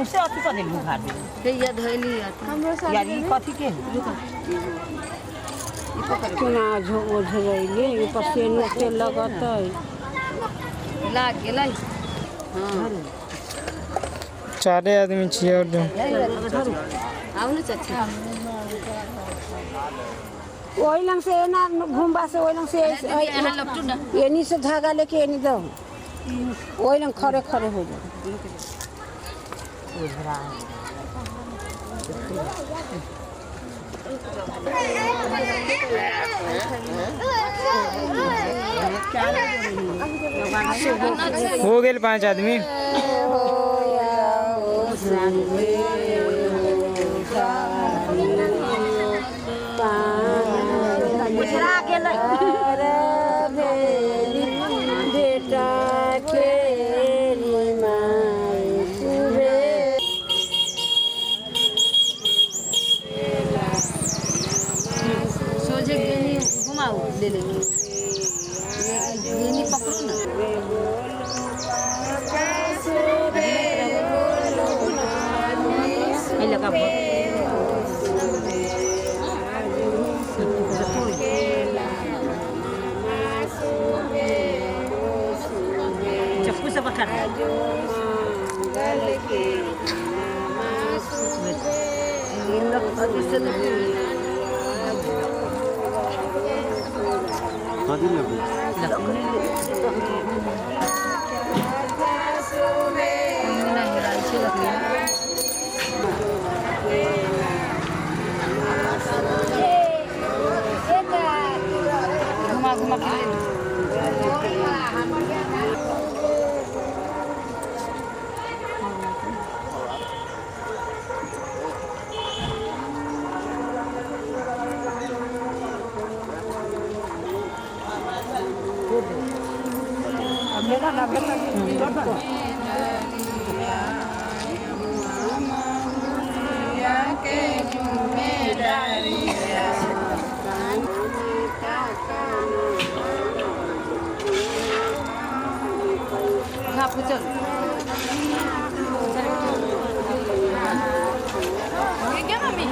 सौंसे अथी कऽ देलहुँ उघार देलहुँ। हैया धैली है। हमरो साड़ी यार ई कथी के है? केना ओझरैले ऊपर से तेल लगतै। लाग गेलै। हाँ। चारे आदमी छियै और जो आउ ने चाची। ओहि लंग से एना घुमबा से ओहि लंग से यहाँ लपटू ना। एनी से धागा लेके एनी दो, ओहि लंग खड़े खड़े हो जाओ। ओझरा हो गेल 5 आदमी। ओझरा गेलै। बेटा के सोझे गेनी घुमाओ ले लेंगे। गेनी पकड़ो ना। एहि लऽ कऽ चक्कू से पकड़। घुमा घुमा के ले लो। हाँ चल। क्या मम्मी,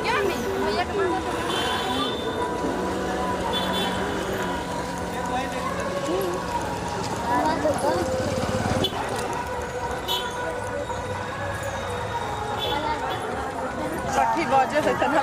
क्या मम्मी भैया के मांगो। सखी बजे है तना।